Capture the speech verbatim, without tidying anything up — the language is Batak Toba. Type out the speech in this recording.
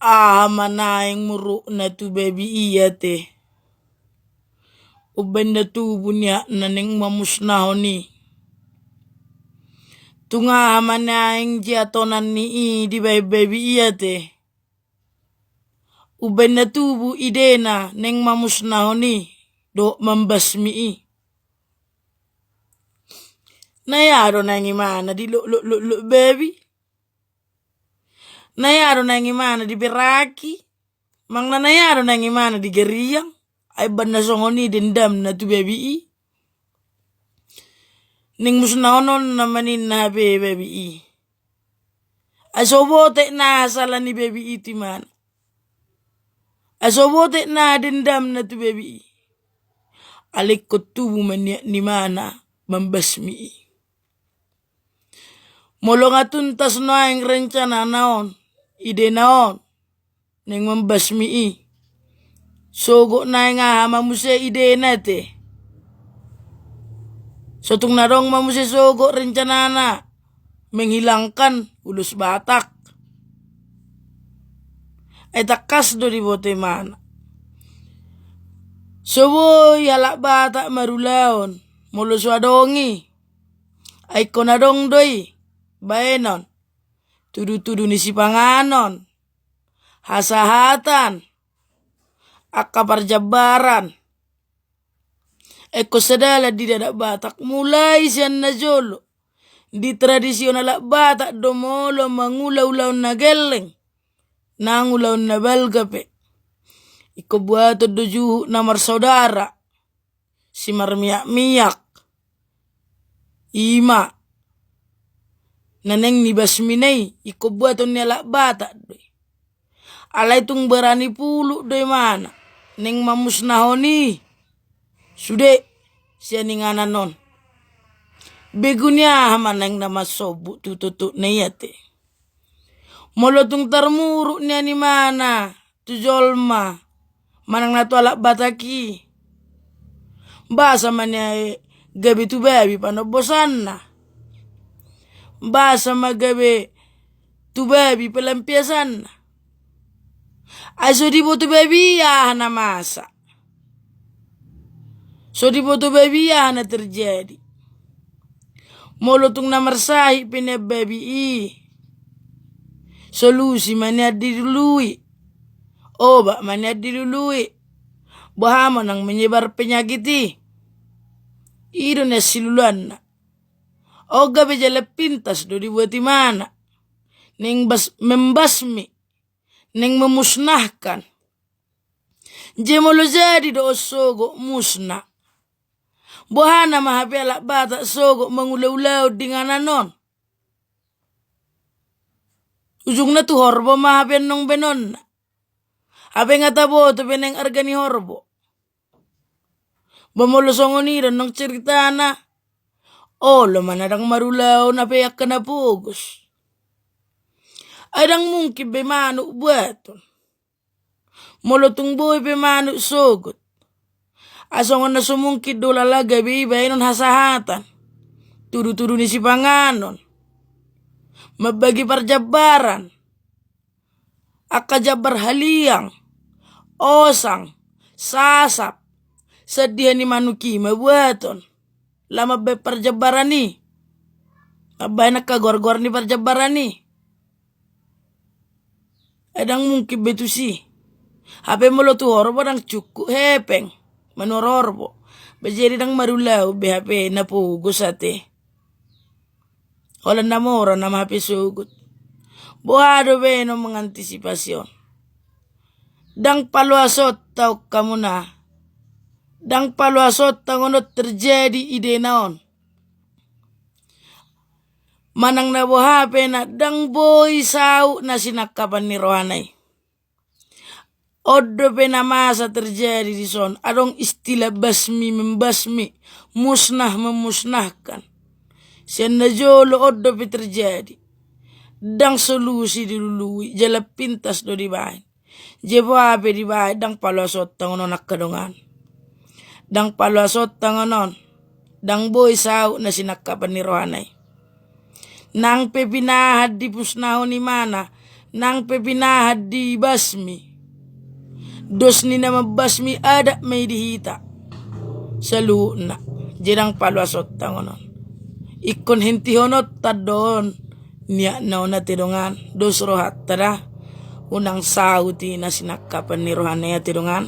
Aha ma naeng murukna tu babi i ate? Umbaen na tubu niatna naeng mamusnahon i. Tung aha ma naeng jiatonan ni i dibaen babi i ate? Umbaen na tubu idena naeng mamusnahon i dohot mambasmi i. Na ia do naeng imana di loklok-loklok babi? Na ia do naeng imana di beraki? Manang na ia do naeng imana di gariang? Ai umbaen na songon i dendamna tu babi i, naeng musnahononna ma ninna hape babi i. Ai so botek na sala ni babi i tu imana. Ai so botek na dendamna tu babi i. Alai ingkon tubu ma niat ni imana mambasmi i. Molo nga tuntas nuaeng rencanana on, idena on, naeng mambasmi i, sogot naeng aha ma muse idena ate? So tung na adong ma muse sogot rencanana menghilangkan ulos Batak? Ai tangkas do diboto imana. So boi halak Batak marulaon molo so adong i. Ai ingkon adong do i baenon, tudu-tudu ni sipanganon, hasahatan, angka parjambaran. Ingkon sadalan di adat Batak, mulai sian na jolo di tradisi on halak Batak do molo mangula ulaon na gelleng, nang ulaon na balga pe, ingkon buaton do juhut na marsaudara, simarmiak-miak. I ma na naeng nibasmina i, ingkon buaton ni halak Batak do i. Alai tung barani puluk do imana naeng mamusnahon i sude sian inganan on. Begu ni aha ma naeng na mansombu tu tototna i ate? Molo tung tarmuruk nian imana tu jolma manang na tu halak Batak i, boasa ma nian gabe tu babi panombosanna? Boasa ma gabe tu babi pelampiasanna? Ai so diboto babi i aha na masa. So diboto babi i aha na terjadi. Molo tung na marsahit pe nian babi i, solusi ma nian dilului, obat ma nian dilului. Boha ma unang menyebar penyakit i. I do nian siluluanna. On gabe jalan pintas do dibuat imana. Naeng bas-, membasmi, naeng memusnahkan. Jadi molo jadi do on sogot musnah, boha nama hape halak Batak sogot mangula-ulaon di inganan on? Ujungna tu horbo ma hape annon baenonna. Hape nga taboto be naeng arga ni horbo. Ba molo songon i do annon ceritana, olo ma na ndang marulaon hape angka na pogos. Ai ndang mungkin be manuk buaton. Molo tung boi pe manuk sogot, ai songon na so mungkin do lala gabe i baenon hasahatan, tudu-tudu ni sipanganon, mambagi parjambaran, angka jambar haliang, osang, sasap, sandihan ni manuk i ma buaton. Laho mambaen parjambaran i, mambaen angka goar-goar ni parjambaran i. Ai ndang mungkin be tusi. Hape molo tu horbo ndang cukup hepeng manuhor horbo. Ba jadi ndang marulaon be hape na pogos ate. Holan na mora nama hape sogot. Boha do baenon mengantisipasi on? Ndang paloasonta on hamuna. Ndang paloasonta on terjadi idena on. Manang na boha pe na ndang boi saut na sinangkapan ni rohana i. On dope na masa terjadi dison, adong istilah basmi membasmi, musnah memusnahkan. Sian na jolo on dope terjadi. Ndang solusi dilului, jalan pintas do dibaen. Jadi boha pe dibaen, ndang paloasonta on angka dongan. Ndang paloasonta on, ndang boi saut na sinangkapan ni rohana i. Nang pe pinahan dimusnahon imana, nang pe pinahan di basmi. Dos ni na mambasmi adat ma i di hita saluhutna. Jadi ndang paluas ontang on. Ingkon hentihononta do on niatna on ate dongan. Dos rohanta da. Unang saut i na sinangkapan ni rohana i ate dongan.